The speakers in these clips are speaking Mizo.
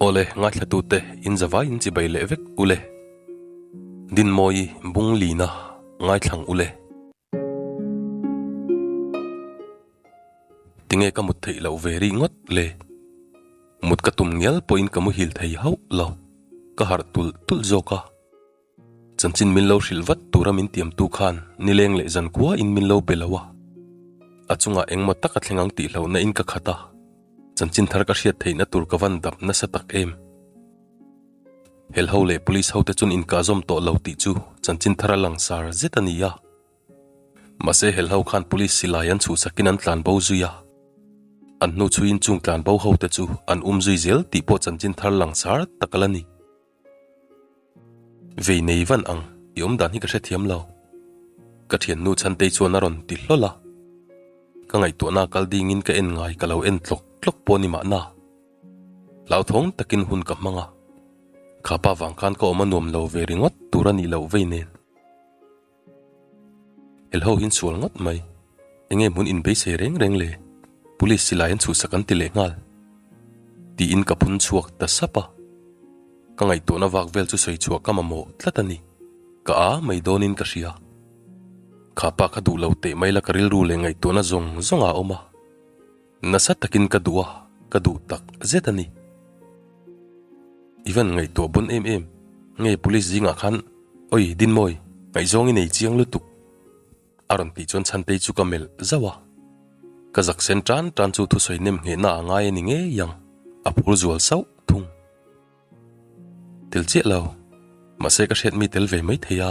Awle, ngaithlatute in zavai in chibai leh vek ule. Dinmawi bung lina ngaithlang ule. Tinge ka mut theih loh ve rih ngawt le? Mut ka tum ngial pawhin ka muhil thei hauh lo. Ka harh tulh tulh zawk a. Chanchin min lo hrilh vat tura min tiamtu khan nileng leh zankhua in min lo be lo a. A chungah engmaw tak a thleng ang tih hlauhna in ka khat a. Chanchin thar ka hriat theihna tur ka van dap nasa tak em. Helho leh police hote chuan inkahzawm tawh lo tih chu chanchin thar a langsar zet a ni a. Mahse helho khan police silai an chhuhsakin an tlan bo zui a. An hnu chhuiin chung tlan bo hote chu an um zui zel tih pawh chanchin thar langsar tak a la ni. Vei nei van ang, i awm dan hi ka hrethiam lo. Ka thiannu Chhantei chuan a rawn ti hlawl a. Ka ngaihtuahna kal dingin ka en ngai ka lo en tlawk tlawk pawh ni mahna. Hlauthawng takin hun ka hmang a. Kha pa vang khan ka awm a nuam lo ve ringawt tur a nih loh vei nen. Helho hi an sual ngawt mai. Enge hmun inbeisei reng reng le? Police silai an chhuhsak an ti leh nghal. Tiin ka phun chhuak ta sap a. Ka ngaihtuahna vak vel chu sawi chhuah ka mamawh tlat a ni. Ka a mai dawnin ka hria. Kha pa kha duh lo teh mai la ka rilru leh ngaihtuahna zawng zawng a awm a. Nasa takin ka duh a, ka duh tak zet a ni. I van ngaihtuah bawn em em, nge police zingah khan Oi Dinmawi, ngaihzawng i nei chiang lutuk a rawn tih chuan Chhantei chu ka melh zauh a. Ka zak sen tan tan chu thusawi nem nghehna a ngai a ni ngei ang, a phur zual sauh thung. Tel chiah lo, mahse ka hriat mi tel ve mai thei a,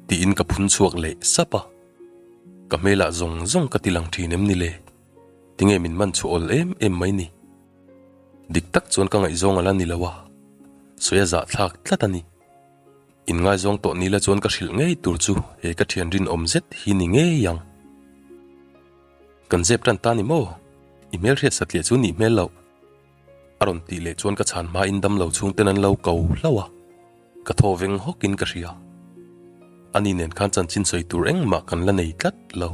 tiin ka phun chhuak leh sap a. Ka hmelah zawng zawng ka ti lang thin em ni le? Tinge min man chhuah awl em em mai ni? Dik tak chuan ka ngaihzawng a la ni lo a, sawi a zahthlak tlat a ni. Inngaizawng tawh ni la chuan ka hrilh ngei tur chu he ka thian rinawm zet hi ni ngei ang. Kan zep tan ta ni maw? I hmelhriat satliah chu nih hmel loh. A rawn tih leh chuan ka chhan hmain damlo chhungten an lo ko hlauh a, ka thaw veng hawkin ka hria. Ani nen khan chanchin sawi tur engmah kan la nei tlat lo.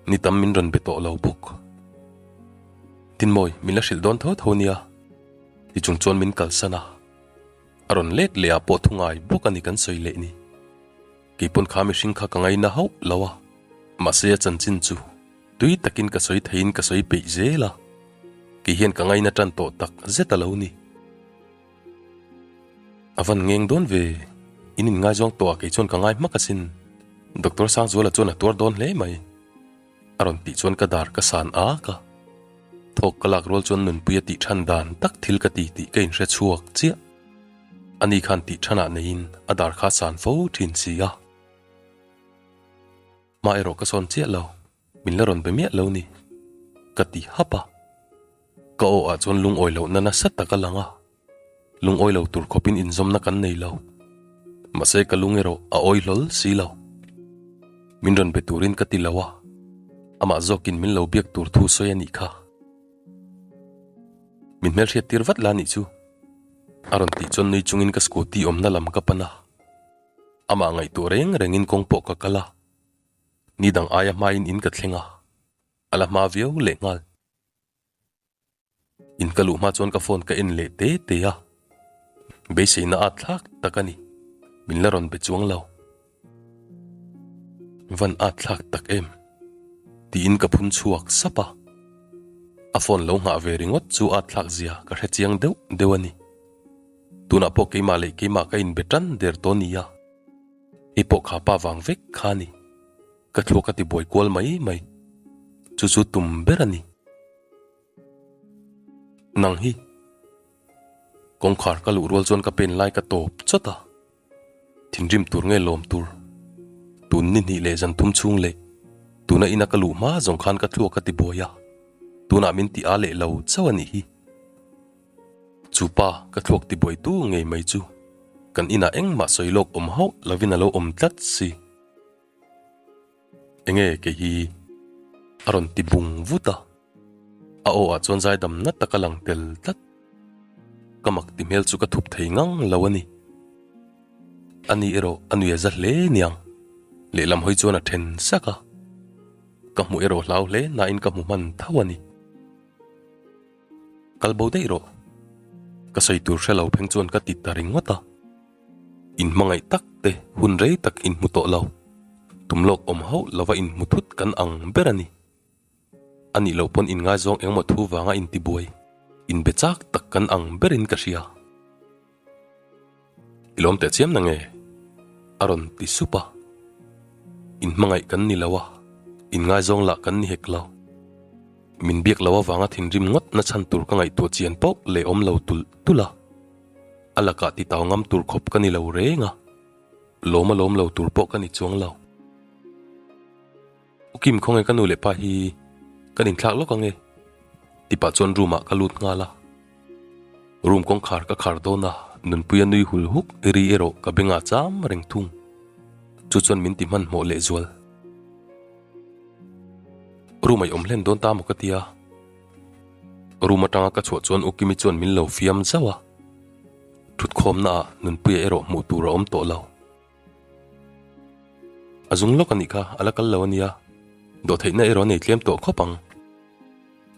Ni tam min rawn be tawh lo bawk. Tinmawi, min la hrilh dawn tho tho nia. Ti chung chuan min kalsan a. A rawn let leh ah pawh thu ngai bawk a ni kan sawi leh ni. Keipawn kha mihring kha ka ngaina hauh lo a, mahse a chanchin chu tui takin ka sawi theiin ka sawi peih zel a, kei hian ka ngaina tan tawh tak zet a lo ni. A van ngeng dawn ve, in inngaizawng tawh ah kei chuan ka ngai hmak asin, Doctor Sangzuala chuan a tuar dawn hle mai. A rawn tih chuan ka dar ka san ak a, thawk ka lak rual chuan nunpui a tih than dan tak thil ka ti tih ka inhre chhuak chiah. Ani khan tih thanah neiin a dar kha san fo thin si a. Hma erawh ka sawn chiah lo, min la rawn be miah lo ni, ka ti hap a. Ka aw ah chuan lungawi lohna nasa tak a lang a, lungawi lo tur khawpin inzawmna kan nei lo. Mahse ka lung erawh a awi hlawl si lo. Min rawn be turin ka ti lo a, amah zawkin min lo biak tur thu sawi a nih kha. Min hmelhriat tir vat la nih chu, a rawn tih chuan nui chungin ka scooty awmna lam ka pan a. Amah ngaihtuah reng rengin kawng pawh ka kal a, ni dang aia hmain in ka thleng a, a la hma viau lehnghal. In ka luh hma chuan ka phone ka en leh te te a, beiseina at thlak tak a ni, min la rawn be chuang lo. Van at thlak tak em? Tiin ka phun chhuak sap a, a phone lo nghah ve ringawt chu at thlak zia ka hre chiang deuh deuh a ni. Tunah pawh keimah leh keimah ka inbe tan der tawh nia, hei pawh kha pa vang vek kha a ni. Ka thluak a ti buai kual mai mai, chu chu tum ber a ni. Nang hi. Kawngkhar ka luh rual chuan ka pen lai ka tawp chawt a, thinrim tur nge lawm tur? Tun ni hnih leh zan thum chhung leh tuna ina ka luh hma zawng khan ka thluak a ti buai a, tunah min ti a leh lo chauh a nih hi. Chu pa ka thluak ti buai tu ngei mai chu kan inah engmah sawi lawk awm hauh lovin a lo awm tlat si. Enge kei hi a rawn ti bung vut a, a aw ah chuan zaidam na tak a lang tel tlat. Ka mak ti hmel chu ka thup thei ngang lo a ni. Ani erawh a nui a za hle niang, lehlam hawi chuan a then sak a. Ka hmuh erawh hlau hle nain ka hmu hman tho a ni. Kal bo daih rawh. Ka sawi tur hre lo pheng chuan ka ti ta ringawt a. Inhmangaih tak te hun rei tak inhmu tawh lo. Tum lawk awm hauh lova inhmu thut kan ang ber a ni. A nih loh pawn inngaizawng engmaw thu vanga intibuai, inbe chak tak kan ang berin ka hria. I lawm teh chiam na nge? A rawn ti sup a. Inhmangaih kan ni lo a, inngaizawng lah kan ni hek lo. Min biak lo avanga thinrim ngawt na chhan tur ka ngaihtuah chian poh leh awm lo tulh tulh a. A lakah titau ngam tur khawp ka ni lo reng a, lawm a lawm lo tur pawh ka ni chuang lo. U Kim khawnge ka nu leh pa hi kan inthlak lawk ange ti pah chuan room ah ka lut nghal a. Room kawngkhar ka khar dawn a, Nunpuia nui hul huk ri erawh ka bengah cham reng thung. Chu chuan min ti hmanhmawh leh zual. Room a i awm hlen dawn ta maw ka tia. Room atanga ka chhuah chuan U Kimi chuan min lo fiam zauh a. Thutkhawmna ah Nunpuia erawh hmuh tur a awm tawh lo. A zung lawk a nih kha, a la kal lo a nia. Dawhtheihna erawh a nei tlem tawh khawp ang.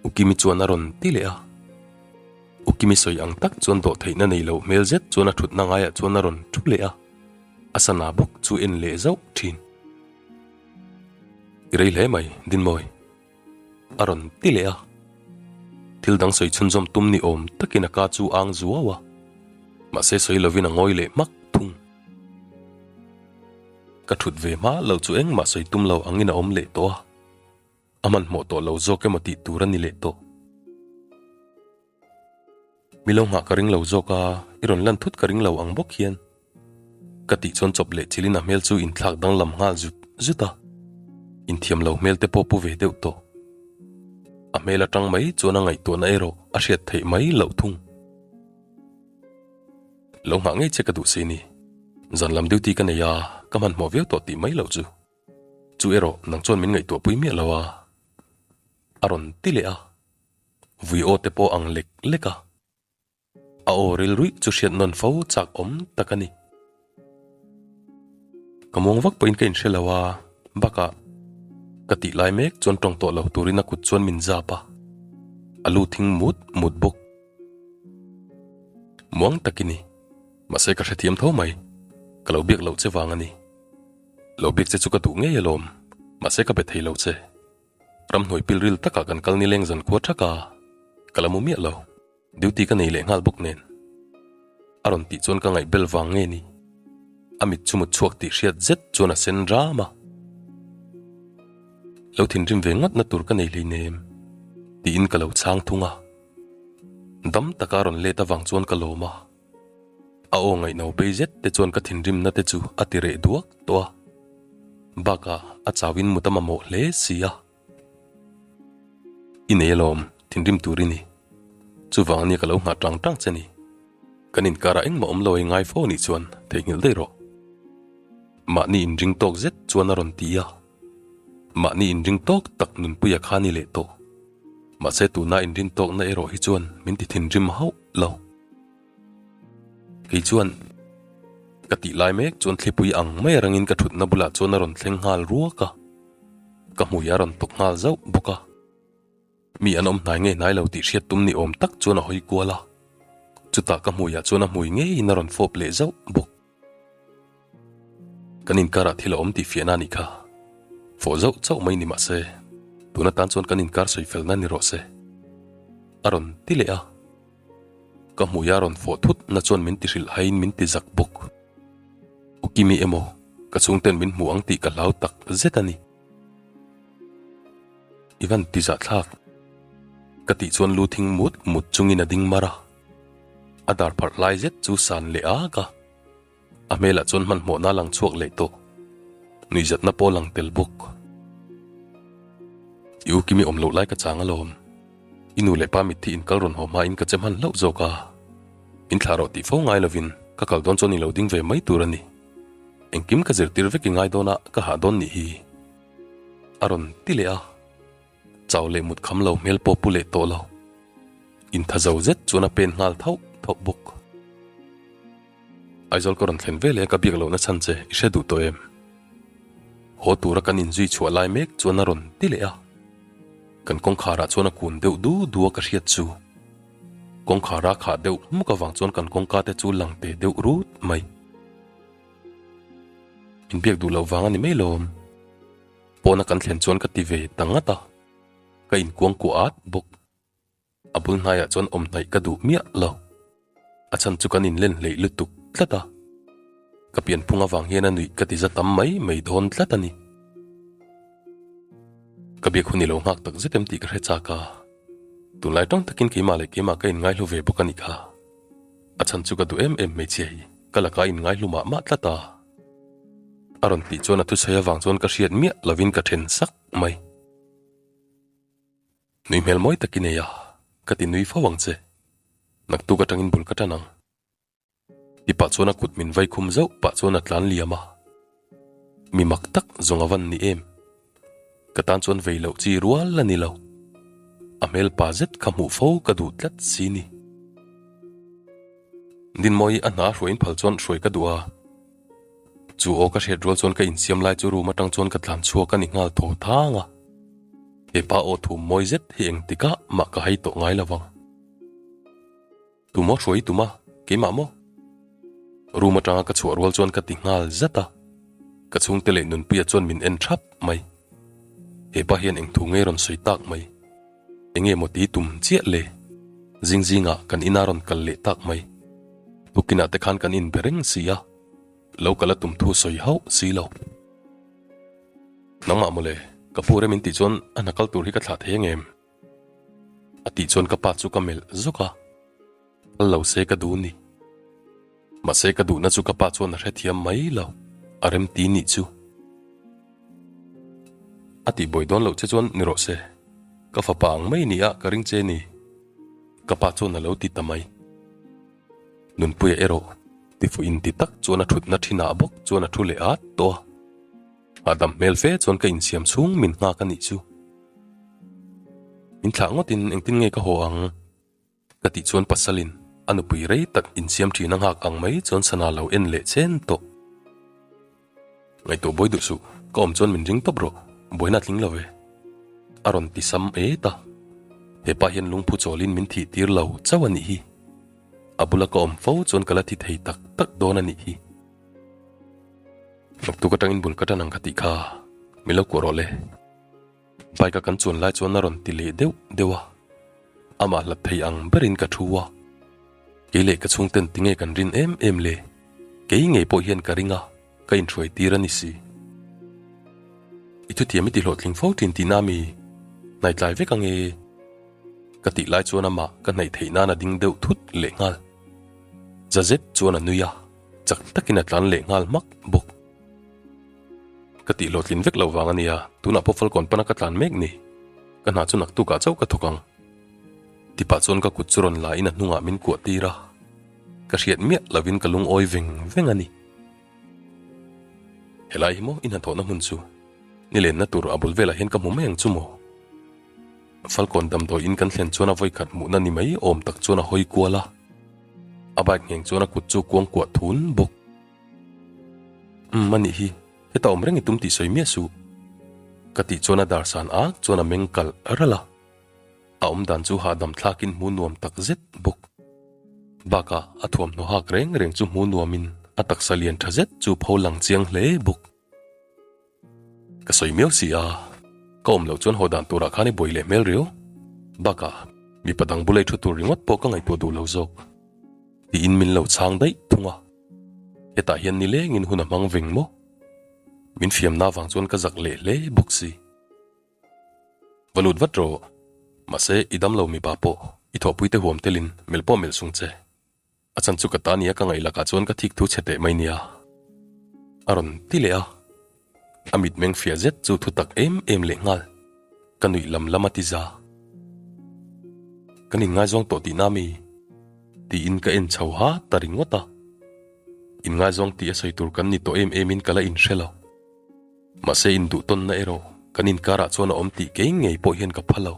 U Kimi chuan a rawn ti leh a. U Kimi sawi ang tak chuan dawhtheihna nei loh hmel zet chuan a thutna ngaiah chuan a rawn thu leh a. A sana bawk chu en leh zauh thin. I rei hle mai, Dinmawi. A rawn ti leh a. Thil dang sawi chhunzawm tum ni awm takin a ka chu ang zuau a. Mahse sawi lovin a ngawi leh hmak thung. Ka thut ve hma lo chu engmah sawi tum lo angin a awm leh tawh a. A hmanhmawh tawh lo zawk emaw tih tur a ni leh tawh. Mi lo nghah ka ring lo zawk a, i rawn lan thut ka ring lo ang bawk hian. Ka tih chuan chawp leh chilin a hmel chu inthlak danglam nghal zut zut a, inthiam lo hmel te pawh pu ve deuh tawh. A hmel atang mai chuan a ngaihtuahna erawh a hriat theih mai loh thung. Lo nghah ngei che ka duh si ni. Zan lam duty ka nei a, ka hmanhmawh viau tawh tih mai loh chu. Chu erawh nang chuan min ngaihtuahpui miah lo a, a rawn ti leh a. Vui aw te pawh ang lek lek a. A aw rilruih chu hriat nawn fo chak awm tak a ni. Ka muang vak pawhin ka inhre lo a, bakah ka tih lai mek chuan tawng tawh lo turin a kut chuan min zap a, a lu thing mut mut bawk. Muang tak i ni, mahse ka hrethiam tho mai, ka lo biak loh che vang a ni. Lo biak che chu ka duh ngei alawm, mahse ka be thei lo che. Ramhnuai pilril takah kan kal nileng zan khua thak a, ka la mu miah lo. Duty ka nei leh nghal bawk nen. A rawn tih chuan ka ngaih bel vang nge ni? A mit chu mut chhuak tih hriat zet chuan a sen ram a. Lo thinrim ve ngawt na tur ka nei hleinem tiin ka lo chhang thung a. Dam taka a rawn let avang chuan ka lawm a. A aw ngaihno bei zet te chuan ka thinrimna te chu a ti reh duak tawh a. Bakah a chauin mut a mamawh hle si a. I nei alawm, thinrim tur i ni. Chuvang ania ka lo nghah tang tang che ni. Kan inkarah engmah awm lo ei ngai fo anih chuan theihnghilh daih rawh. Mahni inring tawk zet chuan a rawn ti a. Mahni inring tawk tak nunpuia kha ni leh tawh. Mahse tuna inrin tawkna erawh hi chuan min ti thinrim hauh lo. Kei chuan ka tih lai mek chuan thlipui ang mai rangin ka thutna bulah chuan a rawn thleng nghal ruak a. Ka hmui a rawn tawk nghal zauh bawk a. Mi an awm hnai ngei hnai lo tih hriat tum ni awm tak chuan a hawi kual a. Chutah ka hmuiah chuan a hmui ngeiin a rawn fawp leh zauh bawk. Kan inkarah thil a awm tih fiahna a nih kha. Fawh zauh chauh mai ni mahse, tun atan chuan kan inkar sawi felna ni rawh se. A rawn ti leh a. Ka hmuia rawn fawh thut na chuan min ti hrilh haiin min ti zak bawk. U Kimi emaw, ka chhungten min hmu ang tih ka hlau tak zet a ni. I van ti zah thlak. Ka tih chuan lu thing mut mut chungin a ding mar a. A dar pharh lai zet chu san leh ak a. A hmelah chuan hmanhmawhna a lang chhuak leh tawh. Nuihzatna pawh a lang tel bawk. I u Kimi awm loh lai ka chang alawm. I nu leh pa mitthi inkal rawn haw hmain ka che hman hlauh zawk a. Min thlah rawh tih fo ngai lovin ka kal dawn chuan i lo ding ve mai tur a ni. Engkim ka zirtir vek i ngai dawn a, ka hah dawn nih hi. A rawn ti leh a. Chau leh mut kham lo hmel pawh pu leh tawh lo. Intha zo zet chuan a pen nghal thauh thauh bawk. Aizawl ka rawn thlen ve leh a ka biak lohna chhan che i hre duh tawh em? Haw tura kan inzui chhuah lai mek chuan a rawn ti leh a. Kan kawngkharah chuan a kun deuh du du a ka hriat chu. Kawngkhar a khah deuh hmuk avang chuan kan kawngka te chu lang te deuh rut mai. Inbiak duh loh vang a ni mai lawm. Pawna kan thlen chuan ka ti ve ta ngat a, ka inkuang kuah at bawk. A bul hnaiah chuan awm hnaih ka duh miah lo. A chhan chu kan inlen hleih lutuk tlat a. Ka pianphung avang hian a nuih ka ti za tam mai mai dawn tlat a ni. Ka biak hun i lo nghak tak zet em tih ka hre chak a. Tunlai tawng takin keimah leh keimah ka inngaihlu ve bawk a nih kha. A chhan chu ka duh em em hmeichhia hi ka lakah inngaihlu mah mah tlat a. A rawn tih chuan a thusawi avang chuan ka hriat miah lovin ka then sak mai. Nui hmel mawi tak i nei a, ka ti nui fo ang che. Naktuk atangin bul ka tan ang. Ti pah chuan a kut min vai khum zauh pah chuan a tlan liam a. Mi mak tak zawng a van ni em. Ka tan chuan vei loh chi rual a ni lo. A hmel pa zet kha hmuh fo ka duh tlat si ni. Dinmawi a hna hruaiin phal chuan hruai ka duh a. Chu aw ka hriat rual chuan ka insiam lai chu room atang chuan ka tlan chhuak a ni nghal thaw thang a. Hepa aw thum mawi zet hi engtikah mah ka hai tawh ngai lo vang. Tu maw hruai i tum a, keimah maw? Room atanga ka chhuah rual chuan ka ti nghal zat a. Ka chhungte leh Nunpuia chuan min en thap mai. Hepa hian eng thu nge rawn sawi tak mai? Enge maw ti tum chiah le? Zing zingah kan ina rawn kal leh tak mai. Tukinah te khan kan inbe reng si a, lo kal a tum thu sawi hauh si lo. Nangmah mawle, ka pu rem in tih chuan a hna kal tur hi ka thlah thei angem? A tih chuan ka pa chu ka melh zuk a, kal lo se ka duh ni. Mahse ka duhna chu ka pa chuan a hrethiam mai lo, a remti nih chu. A tih buai dawn loh che chuan ni rawh se, ka fapa ang mai ni a ka ring che ni, ka pa chuan a lo ti ta mai. Nunpuia erawh tifuh inti tak chuan a thutna thinah bawk chuan a thu leh at tawh a. Hahdam hmel fe chuan ka insiam chhung min nghak a nih chu. Min thlah ngawtin engtin nge ka haw ang? Ka tih chuan pasalin a nupui rei tak insiam thin a nghak ang mai chuan sana lo en leh chen tawh. Ngaihtuah buai duh suh, ka awm chuan min ring tawp rawh, buaina a tling lo ve. A rawn ti sam et a. Hepa hian lungphu chawlin min thih tir lo chauh a nih hi. A bula ka awm fo chuan ka la thi thei tak tak dawn a nih hi. Naktuk atangin bul ka tan ang ka tih kha, min lo kuah rawh le. Bike a kan chuan lai chuan a rawn ti leh deuh deuh a, amah hlat thei ang berin ka thu a. Kei leh ka chhungten tinge kan rin em em le? Kei ngei pawh hian ka ring a, ka inhruai tir a ni si. I thutiam i ti hlawhtling fo thin tihna mi? Hnaitlai vek ange. Ka tih lai chuan amah ka hnaih theih nan a ding deuh thut leh nghal. Za zet chuan a nui a, chak takin a tlan leh nghal hmak bawk. Ka tih hlawhtlin vek loh vang a nia, tunah pawh Falkawn pana ka tlan mek ni. Ka hna chu naktukah chauh ka thawk ang. Tipah chuan ka kut chu rawn la in a hnungah min kuah tir a, ka hriat miah lovin ka lungawi veng veng a ni. Helai hi maw i hnathawhna hmun chu? Ni lenna tur a bul velah hian ka hmu mai ang chu maw? Falkawn damdawi in kan thlen chuan a vawikhat hmuhna ni mai awm tak chuan a hawi kual a, a bike ngheng chuan a kut chu kuangkuah thun bawk. Umm a nih hi, heta awm reng i tum tih sawi miah suh. Ka tih chuan a dar san ak chuan a meng kalh ralh a. A awm dan chu hahdam thlakin hmu nuam tak zet bawk. Bakah a thuamhnaw hak reng reng chu hmu nuamin a taksa lian tha zet chu pho lang chiang hle bawk. Ka sawi miau si a, ka awm loh chuan haw dan turah khan i buai leh hmel riau. Bakah mipa dang bula i thu tur ringawt pawh ka ngaihtuah duh lo zawk. Tiin min lo chhang daih thung a. Hetah hian nilengin hun a hmang veng maw? Min fiamna avang chuan ka zak leh hle bawk si. Va lut vat rawh. Mahse, i damlo mipa pawh i thawhpuite huam telin melh pawh melh sung che. A chan chu ka ta nia ka ngaih lakah chuan ka thik thu chhe teh mai nia. A rawn ti leh a. A mitmeng fiah zet chu thu tak em em leh nghal. Ka nuih lam lam a ti za. Kan inngaizawng tawh tihna mi? Tiin ka en chho ha ta ringawt a. Inngaizawng tih a sawi tur kan ni tawh em em in ka la inhre lo. Mahse induhtawnna erawh kan inkarah chuan a awm tih kei ngei pawh hian ka pha lo.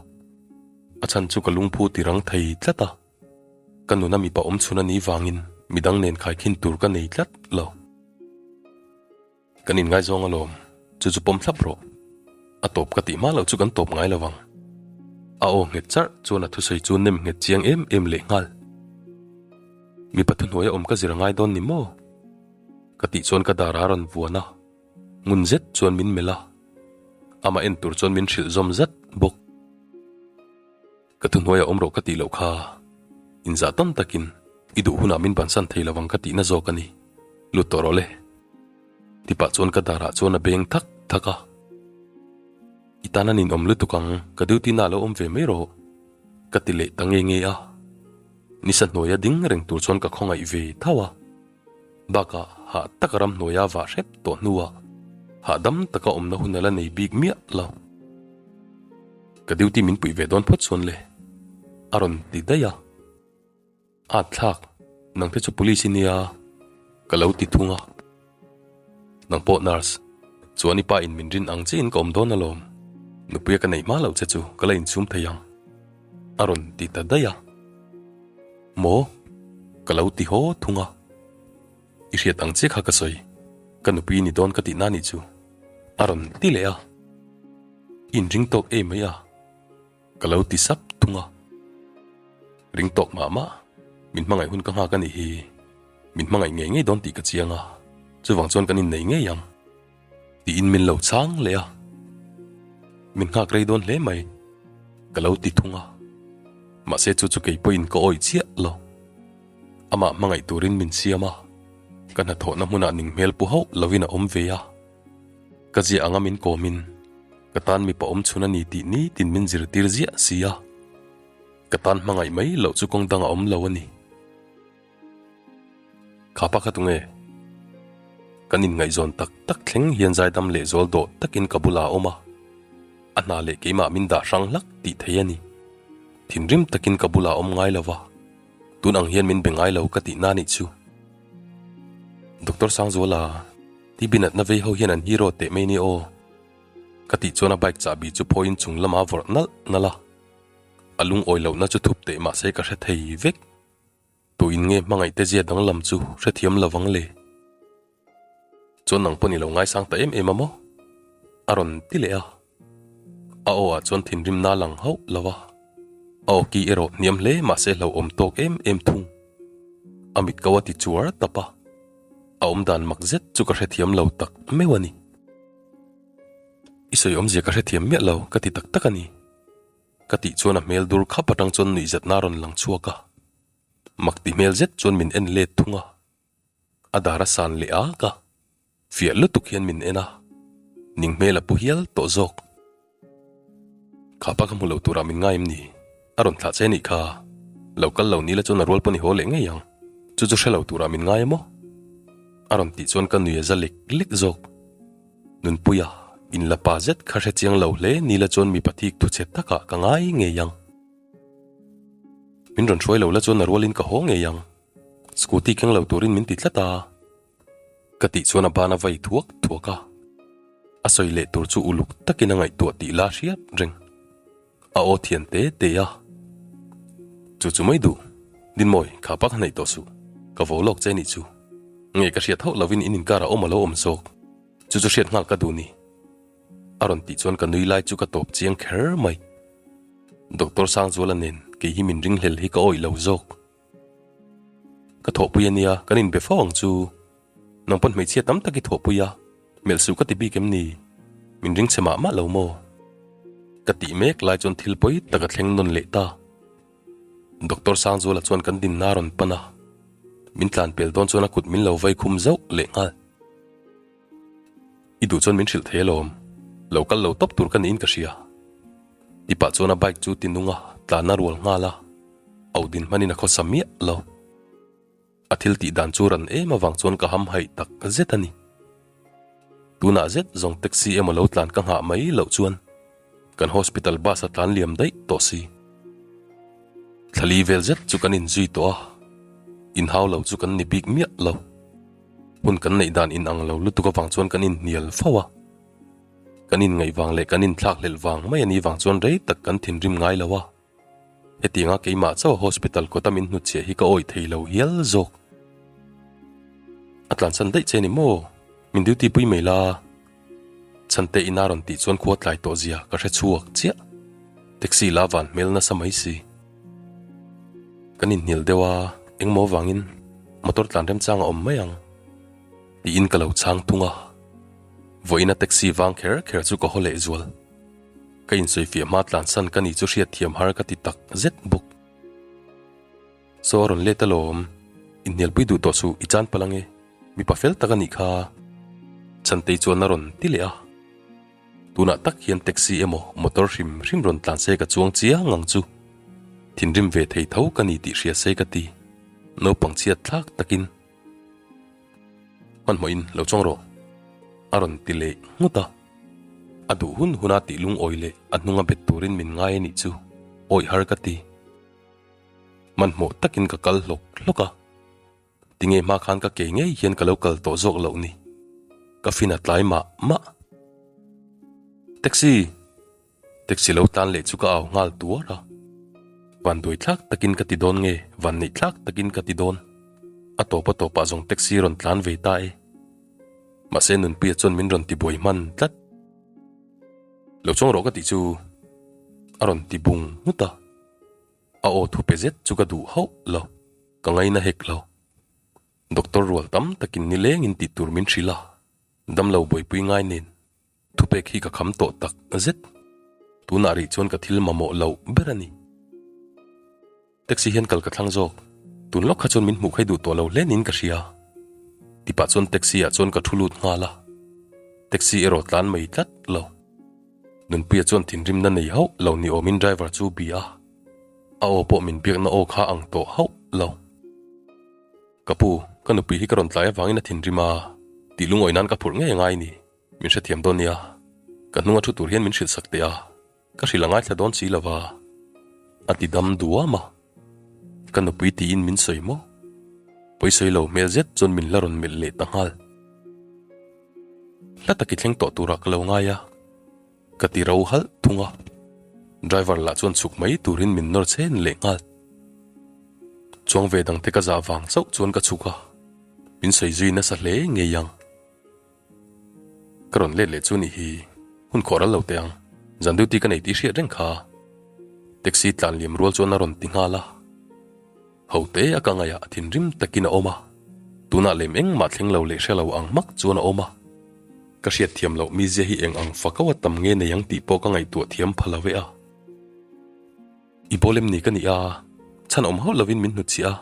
A chhan chu ka lungphu ti rang thei tlat a. Ka nuna mipa awm chhun a nih vangin midang nen khaikhin tur ka nei tlat lo. Kan inngaizawng alawm, chu chu pawm thlap rawh. A tawp ka tih hma loh chu kan tawp ngai lo vang. A aw nghet charh chuan a thusawi chu nem nghet chiang em em leh nghal. Mipa thuhnuaia awm ka zir a ngai dawn ni maw? Ka tih chuan ka dar a rawn vuan a, ngun zet chuan min melh a, amah en tur chuan min hrilh zawm zat bawk. Ka thuhnuaia awm rawh ka tih loh kha inzah tawn takin i duh hunah min bansan thei lovang ka tihna zawk a ni, lut tawh rawh le. Tipah chuan ka darah chuan a beng thak thak a. I tan a ninawm lutuk ang, ka duty na lo awm ve mai rawh, ka ti leh ta nge nge a. Nisa hnuaia ding reng tur chuan ka khawngaih ve tho a. Bakah hah taka ramhnuaia vah hrep tawh hnuah hahdam taka awmna hun a la nei bik miah lo. Ka duty min puih ve dawn phawt chuan le, a rawn ti daih a. At thlak, nang te chu police i nia, ka lo ti thung a. Nang pawh nurse, chuan i pa in min rin ang chiin ka awm dawn alawm. Nupuia ka neih hma loh che chu ka la inchhum thei ang, a rawn ti ta daih a. Maw? Ka lo ti haw thung a. I hriat ang che kha ka sawi, ka nupui i ni dawn ka tihna nih chu, a rawn ti leh a. I inring tawk em mai a. Ka lo ti sap thung a. Ring tawk mah mah, min hmangaih hun ka nghak a nih hi. Min hmangaih ngei ngei dawn tih ka chiang a, chuvang chuan kan innei ngei ang. Tiin min lo chhang leh a. Min nghak rei dawn hle mai, ka lo ti thung a. Mahse chu chu kei pawhin ka awih chiah lo. Amah hmangaih turin min siam a, ka hnathawhna hmunah ning hmel pu hauh lovin a awm ve a. Ka ziah anga min kawmin ka tan mipa awm chhun a ni tih nitin min zirtir ziah si a, ka tan hmangaih mai loh chu kawng dang a awm lo a ni. Kha pa kha tunge? Kan inngaihzawn tak tak thleng hian zaidam leh zawl dawh takin ka bulah a awm a, a hna leh keimah min dah hrang hlak tih thei a ni. Thinrim takin ka bulah a awm ngai lo va, tun ang hian min be ngai lo ka tihna nih chu. Doctor Sangzuala. TB natna vei ho hian an hero teh mai ni aw. Ka tih chuan a bike chahbi chu phawiin chung lamah a vawrh nalh nalh a. A lungawi lohna chu thup teh mahse ka hre thei vek. Tuin nge hmangaih te zia danglam chu hrethiam lo vang le. Chuan nang pawh ni lo ngaisang ta em em a maw? A rawn ti leh a. A aw ah chuan thinrimna a lang hauh lo a. A aw ki erawh hniam hle mahse hlauhawm tawk em em thung. A mit ko a ti chuar tap a. A awmdan mak zet chu ka hrethiam lo tak meuh a ni. I sawi awmzia ka hrethiam miah lo ka ti tak tak a ni. Ka tih chuan a hmel dur khap atang chuan nuihzatna a rawn lang chhuak a. Mak ti hmel zet chuan min en let thung a. A dar a san leh ak a. Fiah lutuk hian min en a. Ning hmel a pu hial tawh zawk. Kha pa ka hmu lo turah min ngai em ni? A rawn thlah che nih kha. Lo kal lo nila chuan a rual pawh ni haw leh ngei ang. Chu chu hre lo turah min ngai emaw? A rawn tih chuan ka nui a za lek lek zawk. Nunpuia, inla pa zet kha hre chiang lo hle nila chuan mipa thik thu che takah ka ngai ngei ang. Min rawn hruai lo la chuan a rualin ka haw ngei ang. Scooty keng lo turin min ti tlat a. Ka tih chuan a ban a vai thuak thuak a, a sawi leh tur chu uluk takin a ngaihtuah tih la hriat reng. A aw thian te te a. Chu chu mai duh, Dinmawi, kha pa kha hnaih tawh suh, ka vo lawk che nih chu. Nge ka hriat hauh lovin in inkar a awm a lo awm zawk, chu chu hriat nghal ka duh ni. A rawn tih chuan ka nui lai chu ka tawp chiang kher mai. Doctor Sangzuala nen kei hi min ringhlel hi ka awih lo zawk. Ka thawhpui a nia, kan inbe fo ang chu. Nang pawn hmeichhia tam tak i thawhpui a, melh suh ka ti bik em ni? Min ring chhe mah mah lo maw? Ka tih mek lai chuan thil pawi tak a thleng nawn leh ta. Doctor Sangzuala chuan kan dinna a rawn pan a, min tlan pel dawn chuan a kut min lo vai khum zauh leh nghal. I duh chuan min hrilh thei alawm, lo kal lo tawp tur ka niin ka hria. Tipah chuan a bike chu ti nung a, tlan a rual nghal a, auh din hmanin a khawsa miah lo. A thil tih dan chu ran em avang chuan ka ham haih tak zet a ni. Tunah zet zawng taxi emaw lo tlan ka nghah mai loh chuan kan hospital bus a tlan liam daih tawh si. Thlali vel zet chu kan inzui tawh a, inhau lo chu kan ni bik miah lo. Hun kan neih dan inang lo lutuk avang chuan kan inhnial fo a. Kan inngaih vang leh kan inthlakhlelh vang mai a nih vang chuan rei tak kan thinrim ngai lo a. Hetianga keimah chauh hospital kawta min hnutchhiah hi ka awih thei lo hial zawk. A tlansan daih che ni maw? Min duty pui mai la. Chhante ina rawn tih chuan khua tlai tawh zia ka hre chhuak chiah. Taxi la van hmel nasa mai si. Kan inhnial deuh a, engmaw vangin? motor tlan remchang a awm mai ang. Tiin ka lo chhang thung a. Vawiina taxi vang kher kher chu ka haw leh zual. Ka insawifiah hma tlansan ka ni chu hriatthiam har ka ti tak zet bawk. Saw a rawn let alawm, inhnialpui duh tawh suh i chan palh ange, mipa fel tak a nih kha. Chhantei chuan a rawn ti leh a. Tunah tak hian taxi emaw motor hrim hrim rawn tlan se ka chuang chiang ang chu. Thinrim ve thei tho ka ni tih hria se ka ti. Naupang chhiat thlak takin. Hmanhmawhin lo chuang rawh. A rawn ti leh nghut a. A duh hun huna tih lungawi leh a hnunga bet turin min ngai a nih chu awih har ka ti. Hmanhmawh takin ka kal hlawk hlawk a. Tinge hma khan ka ke ngei hian ka lo kal tawh zawk loh ni. Ka fin a tlai mah mah. Taxi! Taxi lo tlan leh chu ka au nghal tuar a. Van duai thlak takin ka ti dawn nge van neih thlak takin ka ti dawn. A tawp a tawpah zawng taxi rawn tlan ve ta e. Mahse Nunpuia chuan min rawn ti buai hman tlat. Lo chuang rawh ka tih chu a rawn ti bung nghut a. A aw thu pe zet chu ka duh hauh lo, ka ngaina hek lo. Doctor rual tam takin nilengin tih tur min hrilh a, damlo buaipui ngai nen thupek hi ka kham tawh tak zet. Tunah rih chuan ka thil mamawh loh ber a ni. Taxi hian kal ka thlang zawk, tun lawk kha chuan min hmuh khai duh tawh lo hle niin ka hria. Tipah chuan taxi ah chuan ka thu lut nghal a, taxi erawh tlan mai tlat lo. Nunpuia chuan thinrimna nei hauh lo ni awmin driver chu bia a, a aw pawh min biakna aw kha ang tawh hauh lo. Ka pu, ka nupui hi ka rawn tlai avangin a thinrim a, tih lungawi nan ka phurh ngei a ngai ni, min hrethiam dawn nia. Ka hnunga thu tur hian min hrilh sak teh a, ka hrilh a ngaithla dawn si lova, a ti dam duam a. Ka nupui tiin min sawi maw? Pawisawi lo hmel zet chuan min la rawn melh leh ta nghal. Hla tak i thleng tawh turah ka lo ngai a, ka ti ro halh thung a. Driver lah chuan chhuk mai turin min nawr chen leh nghal. Chuang ve dangte ka zah vang chauh chuan ka chhuk a, min sawi zui nasa hle ngei ang. Ka rawn let leh chu nih hi, hun khawh ral lo teh ang, zan duty ka nei tih hriat reng kha. Taxi tlan liam rual chuan a rawn ti nghal a. Ho te a ka ngaih ah thinrim takin a awm a, tunah lem engmah thleng lo leh hre lo ang hmak chuan a awm a. Ka hriat thiam loh mizia hi eng ang fakau a tam nge nei ang tih pawh ka ngaihtuah thiam pha lo e a. I bawl em ni ka nih a, chhan awm hauh lovin min hnutchhiah a.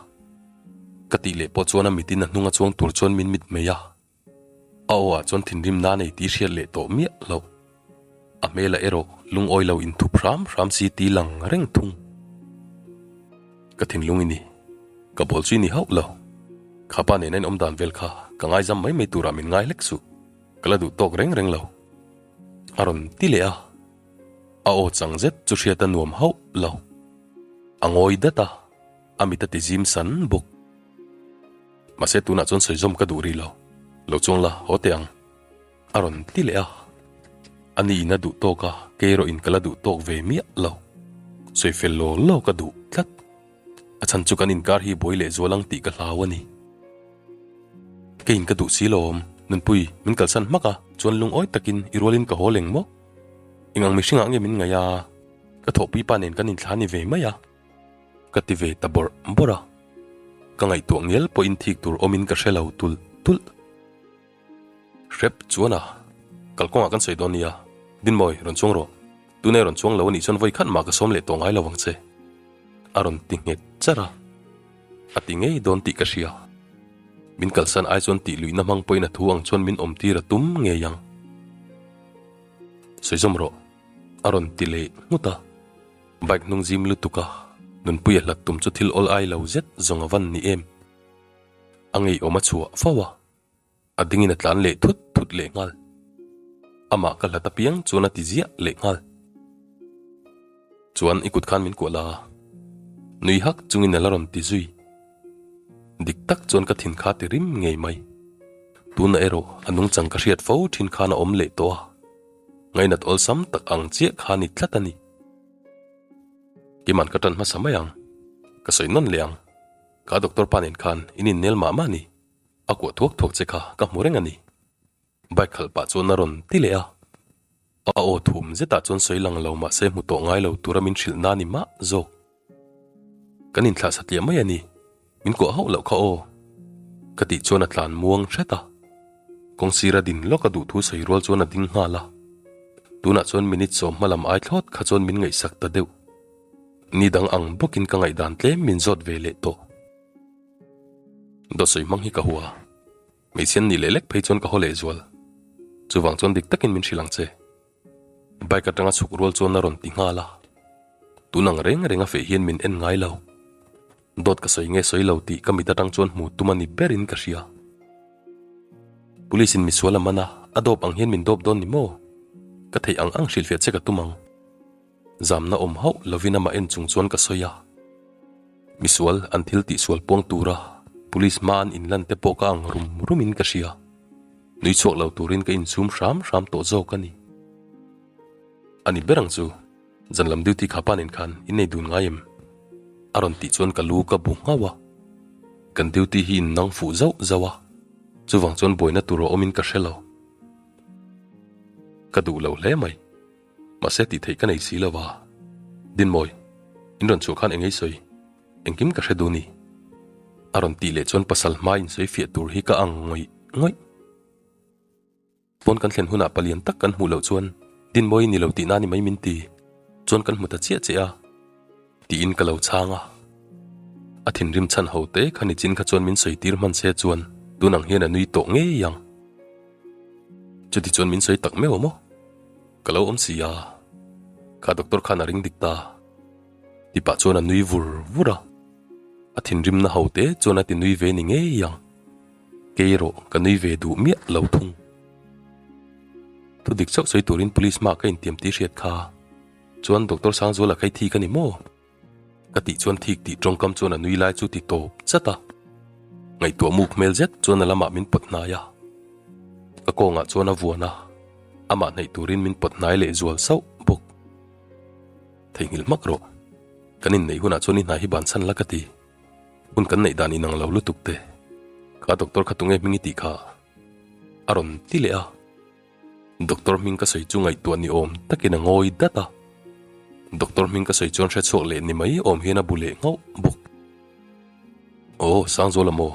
Ka tih leh pawh chuan a mitin a hnung a chuang tur chuan min mit mai a. A aw ah chuan thinrim na nei tih hriat leh tawh miah lo. A hmel ah erawh lungawi lo inthup hram hram si ti lang reng thung. Ka thinlung i ni. Ka bawl chu i ni hauh lo. Kha pa nena in awm dan vel kha ka ngaizam mai mai turah min ngai hlek suh. Ka la duh tawk reng reng lo. A rawn ti leh a. A aw chang zet chu hriat a nuam hauh lo. A ngawi dat a, a mit a ti zim san bawk. Mahse tunah chuan sawi zawm ka duh rih lo. Lo chuang la, haw teh ang. A rawn ti leh a. A ni in a duh tawk a, kei erawh in ka la duh tawk ve miah lo. Sawi fel law law ka duh tlat. A chhan chu kan inkar hi buai leh zual ang tih ka hlau a ni. Keiin ka duh si lawm, Nunpui, min kalsan hmak a, chuan lungawi takin i rualin ka haw leng maw? Eng ang mihringah nge min ngaih a? Ka thawhpui pa nen kan inthla ni ve mai a. Ka ti ve ta bawrh bawrh a, ka ngaihtuah ngial pawhin thik tur awmin ka hre lo tulh tulh. Hrep chuan a, kalkawngah kan sawi dawn nia, Dinmawi, rawn chuang rawh. Tunei rawn chuang lo a nih chuan vawi khat mah ka sawm leh tawh ngai lo ang che. A rawn ti nghet char a, a ti ngei dawn tih ka hria. Min kalsan ai chuan tih luihna hmang pawhin a thu ang chuan min awmtir a tum ngei ang. Sawi zawm rawh, a rawn ti leh nghut a. Bike hnung zim lutuk a, nunpui a hlat tum chu thil awl ai lo zet zawng a van ni em. A ngeiawm a chhuah fo a, a dingin a tlan leh thut thut leh nghal. Amah ka hlat apiang chuan a ti ziah leh nghal. Chuan i kut khan min kuah la, nui hak chungin a la rawn ti zui. Dik tak chuan ka thin kha ti rim ngei mai. Tunah erawh a nungchang ka hriat fo thin khan a awm leh tawh a. Ngainat awlsam tak ang chiah kha ni tlat a ni. Kiman ka tan hmasa mai ang. Ka sawi nawn leh ang. Ka doctor pa nen khan in innel mah mah a ni. A kuah thuak thuak che kha ka hmu reng a ni. Bike khalh pah chuan a rawn ti leh a. A aw thum zetah chuan sawi lang lo mahse hmu tawh ngai lo tura min hrilh na ni mah zawk. Kan inthlah satliah mai a ni. Min kuah hauh loh kha aw. Ka tih chuan a tlan muang hret a. Kawngsir a din lawk a duh thu sawi rual chuan a ding nghal a. Tunah chuan minute sawm hma lam ai thlawt kha chuan min ngaihsak ta deuh. Ni dang ang bawkin ka ngaihdan tlem min zawt ve leh tawh. Dawtsawi hmang hi ka hua. Hmeichhia an nih leh lek phei chuan ka haw leh zual. Chuvang chuan dik takin min hrilh ang che. Bike atanga chhuk rual chuan a rawn ti nghal a. Tun ang reng reng a feh hian min en ngai lo. Dawt ka sawi nge sawi lo tih ka mit atang chuan hmu tum a ni berin ka hria. Police in misual a man a, a dawp ang hian min dawp dawn ni maw? Ka theih ang ang hrilhfiah che ka tum ang. Zamna awm hauh lovin amah en chung chuan ka sawi a. Misual an thil tihsual puang tura police hma an inlan te pawh ka ang rum rumin ka hria. Nui chhuak lo turin ka insum hram hram tawh zawk a ni. A ni ber ang chu, zan lam duty kha pa nen khan in nei dun ngai em? A rawn tih chuan ka lu ka bu nghauh a. Kan duty hi in nang fuh zauh zauh a, chuvang chuan buaina tur a awmin ka hre lo. Ka duh lo hle mai. Mahse tih theih ka nei si lo va. Dinmawi, in rawn chhuah khan eng ei sawi? Engkim ka hre dun i. A rawn tih leh chuan pasal hma insawi fiah tur hi ka ang ngawih ngawih. Pawn kan thlen hunah palian tak kan hmuh loh chuan Dinmawi ni lo tihna ni mai min ti chuan kan hmu ta chiah che a. Tiin ka lo chhang a. A thinrim chhan ho te kha nichin kha chuan min sawi tir hman se chuan tun ang hian a nui tawh ngei ang. Chuti chuan min sawi tak meuh a maw? Ka lo awm si a. Kha doctor khan a ring dik ta. Ti pah chuan a nui vur vur a. A thinrimna ho te chuan a ti nui ve ni ngei ang. Kei erawh ka nui ve duh miah lo thung. Thudik chauh sawi turin police hmaah ka intiam tih hriat kha. Chuan Doctor Sangzuala kha i thik a ni maw? Ka tih chuan thik tih tawngkam chuan a nui lai chu ti tawp chat a. Ngaihtuah muk hmel zet chuan a lamah min pawt hnai a. Ka kawngah chuan a vuan a, amah hnaih turin min pawt hnai leh zual sauh bawk. Theihnghilh hmak rawh. Kan inneih hunah chuan i hna hi bansan la ka ti. Hun kan neih dan inang lo lutuk te. Kha doctor kha tunge hming i tih kha? A rawn ti leh a. Doctor hming ka sawi chu ngaihtuah ni awm takin a ngawi dat a. Doctor hming ka sawi chuan hre chhuak leh ni mai awm hian a bu leh nghauh bawk. Aw, Sangzuala maw?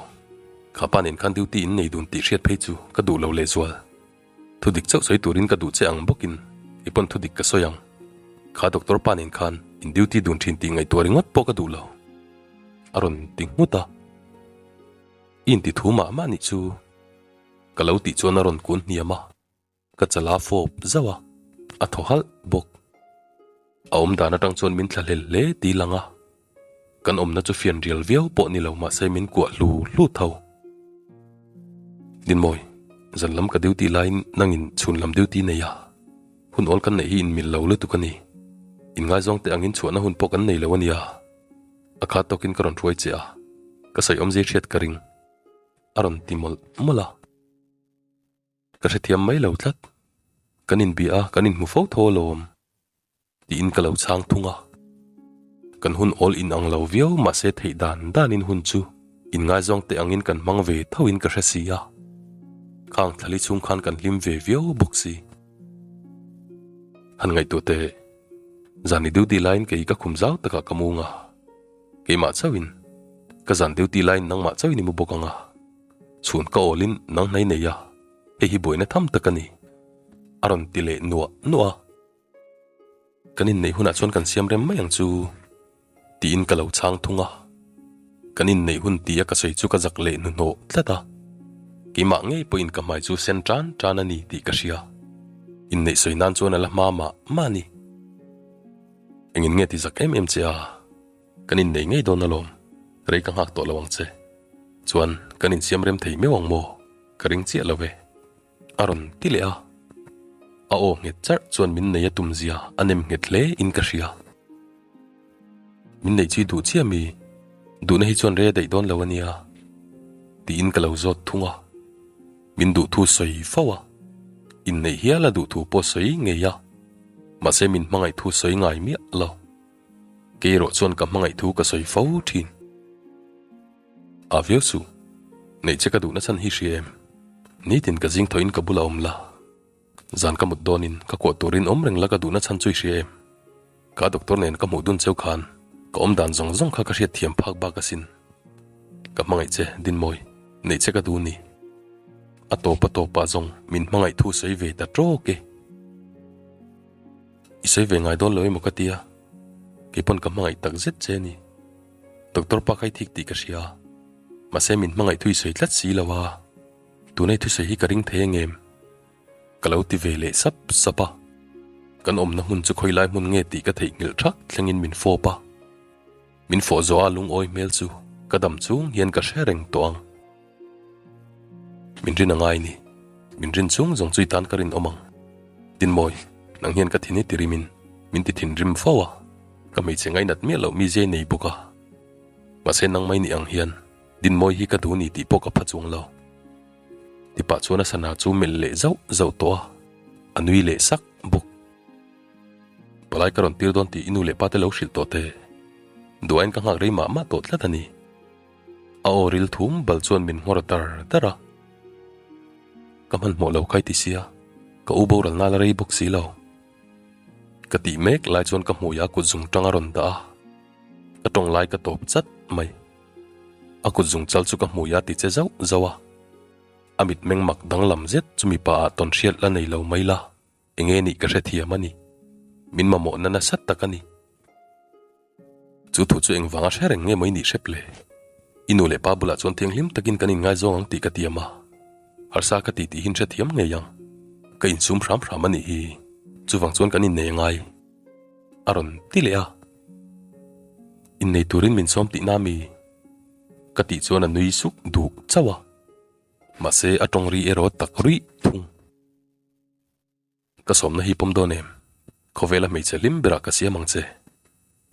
Kha pa nen khan duty in nei dun tih hriat phei chu ka duh lo lehzual. Thudik chauh sawi turin ka duh che ang bawkin i pawn thudik ka sawi ang. Kha doctor pa nen khan in duty dun thin tih ngaihtuah ringawt pawh ka duh lo. A rawn ti nghut a. I inti thu mah mah nih chu. Ka lo tih chuan a rawn kun hniam a, ka chala fawp zauh a, a thaw halh bawk. A awm dan atang chuan min thla hlel hle ti lang a, kan awmna chu fian rial viau pawh ni lo mahse min kuah hlu hlu tho. Dinmawi, zan lam ka duty laiin nangin chhun lam duty nei a, hun awl kan neih hi inmil lo lutuk a ni. Inngaizawng te angin chhuahna hun pawh kan nei lo a nia. A khat tawkin ka rawn hruai che a, ka sawi awmzia hriat ka ring. A rawn ti mawlh mawlh a. Ka hrethiam mai lo tlat. Kan inbia a, kan inhmu fo tho alawm. Tiin ka lo chhang thung a. Kan hun awl inang lo viau mahse theih dan danin hun chu inngaizawng teh angin kan hmang ve thoin ka hre si a. Khang thlali chhung khan kan hlim ve viau bawk si. Han ngaihtuah teh, zan i duty laiin kei ka khum zau takah ka mung a. Keimah chauhin, ka zan duty laiin nangmah chauhin i mu bawk ang a, chhun ka awlin nang hnai nei a, hei hi buaina tham tak a ni, a rawn ti leh nuah nuah a. Kan inneih hunah chuan kan siam rem mai ang chu, tiin ka lo chhang thung a. Kan inneih hun tia ka sawi chu ka zak leh hnuhnawh tlat a, keimah ngei pawhin ka hmai chu sen tan tan a ni tih ka hria. Inneih sawi nan chuan a la hma mah mah a ni. Engin nge ti zak em em che a? Kan innei ngei dawn alawm, rei ka nghak tawh lo ang che. Chuan kan insiam rem thei meuh ang maw? Ka ring chiah lo e. A rawn ti leh a. A aw nghet charh chuan min nei a tum zia a nem nghet hle in ka hria. Min neih chu i duh chiah mi? Duhna hi chuan rei a daih dawn lo a nia. Tiin ka lo zawt thung a. Min duh thu sawi fo a, inneih hial a duh thu pawh sawi ngei a, mahse min hmangaih thu sawi ngai miah lo. Kei erawh chuan ka hmangaih thu ka sawi fo thin. A viau suh, neih che ka duhna chhan hi hria em? Nitin ka zing thawhin ka bulah awm la, zan ka mut dawnin ka kuah turin awm reng la ka duhna chhan chu i hria em? Ka doctor nen ka hmuh dun cheu khan ka awm dan zawng zawng kha ka hriat thiam phak bak asin. Ka hmangaih che, Dinmawi. Neih che ka duh ni. A tawp a tawpah zawng min hmangaih thu sawi ve ta tawk e. I sawi ve ngai dawn lo emaw ka tia, kei pawn ka hmangaih tak zet che a ni. Doctor pa kha i thik tih ka hria, mahse min hmangaih thu i sawi tlat si lo a, tuna i thusawi hi ka ring thei angem? Ka lo ti ve leh sap sap a, kan awmna hmun chu khawilai hmun nge tih ka theihnghilh thak thlengin min fawp a. Min fawh zawh a lungawi hmel chu ka dam chung hian ka hre reng tawh ang. Min rin a ngai ni. Min rin chung zawng chu i tan ka rinawm ang. Tinmawi, nang hian ka thin hi tirimin min ti thinrim fo a, ka hmeichhe ngainat miah loh mizia i nei bawk a. Mahse nangmai ni ang hian Dinmawi hi ka duh ni tih pawh ka pha chuang lo. Tipah chuan a sana chu melh leh zauh zauh tawh a, a nui leh sak bawk. Palai ka rawn tir dawn tih i nu leh pa te lo hrilh tawh teh. Duain ka nghak rei mah mah tawh tlat a ni. A aw ril thum bal chuan min nghawr dar dar a. Ka hmanhmawh lo khai ti sia, ka u boral nal a rei bawk si lo. Ka tih mek lai chuan ka hmuiah a kut zung tang a rawn dah a, ka tawng lai ka tawp chat mai. A kut zung chal chu ka hmuiah a ti che zauh zauh a. A mitmeng mak danglam zet chu mipa ah tawn hriat la nei lo mai la. Enge nih ka hrethiam a ni. Min mamawhna nasa tak a ni. Chu thu chu engvanga hre reng nge maw i nih hrep le? I nu leh pa bulah chuan thianghlim takin kan inngaizawng ang tih ka tiam a. Harsa ka ti tih hi hrethiam ngei ang. Ka insum hram hram a nih hi. Chuvang chuan kan innei angai. A rawn ti leh a. Innei turin min sawm tihna mi? Ka tih chuan a nui suk duh chauh a. Mahse a tawng ri erawh tak ruih thung. Ka sawmna hi pawm dawn em? Khawvela hmeichhe hlim berah ka siam ang che.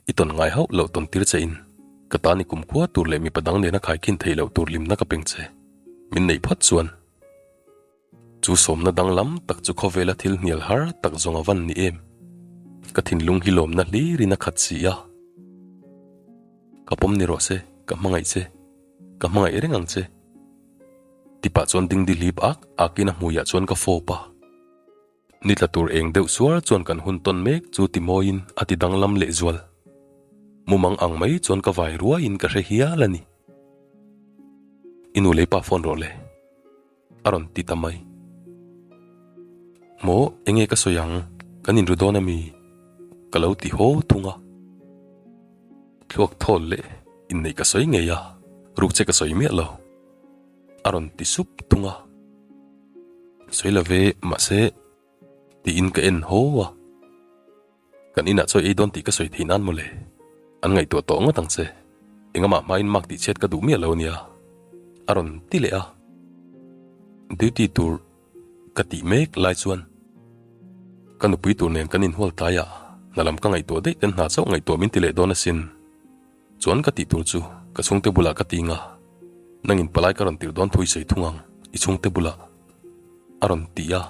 I tawn ngai hauh loh tawn tir che in, ka tan i kumkhua tur leh mipa dang nena khaikhin theih loh tur hlimna ka peng che. Min neih phawt chuan. Chu sawmna danglam tak chu khawvela thil hnial har tak zawng a van ni em? Ka thinlung hi lawmna hlirin a khat si a. Ka pawm ni rawh se, ka hmangaih che. Ka hmangaih reng ang che. Tipah chuan dingdi hlip ak akin a hmuiah chuan ka fawp a. Ni tla tur eng deuh suar chuan kan hun tawn mek chu ti mawiin a ti danglam leh zual. Mumang ang mai chuan ka vai ruaiin ka hre hial a ni. I nu lei pa phone rawh le. A rawn ti ta mai. Maw enge ka sawi ang, kan inru dawn ami? Ka lo ti haw thung a. Thluak thawl leh inneih ka sawi ngei a, ruk che ka sawi miah lo. A rawn ti sup thung a. Sawi lo ve, mahse, tiin ka en haw a. Kan inah chawi ei dawn tih ka sawi theih nan mawle. An ngaihtuah tawh ngawt ang che. Engamah hmain mark tih chhiat ka duh miah lo ania. A rawn ti leh a. Duty tur ka tih mek lai chuan ka nupui tur nen kan inhual tlai a, hna lam ka ngaihtuah daih ten hna chauh ngaihtuah min ti leh dawn asin. Chuan ka tih tur chu ka chhungte bulah ka ti nga, nangin palai ka rawn tirh dawn thu i sawi thung ang i chhungte bulah a rawn ti a.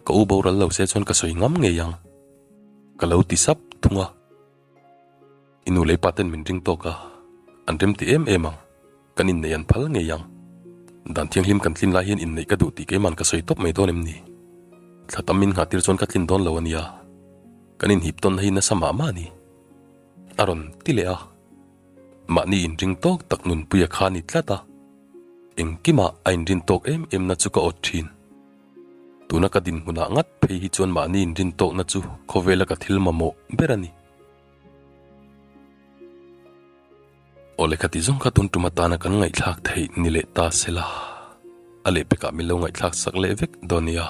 Ka u boral lo se chuan ka sawi ngam ngei ang ka lo ti sap thung a. I nu lei pa ten min ring tawk a, an rem ti em em ang, kan inneih an phal ngei ang. Dan thianghlim kan tlin lai hian inneih ka duh tih keiman ka sawi tawp mai dawn em ni? Thla tam min nghah tir chuan ka tlin dawn lo a nia, kan inhip tawn hi nasa mah mah a ni. A rawn ti leh a, mahni inring tawk tak nunpuia kha a ni tlat a, engkimah a inrin tawk em em na chu ka awt thin. Tuna ka dinhmunah ngat phei hi chuan mahni inrin tawkna chu khawvela ka thil mamawh ber a ni. Aw lehkha ti zawng kha tun tum atana kan ngaihthlak theih ni leh ta se la, a lehpekah min lo ngaihthlak sak leh vek dawn nia.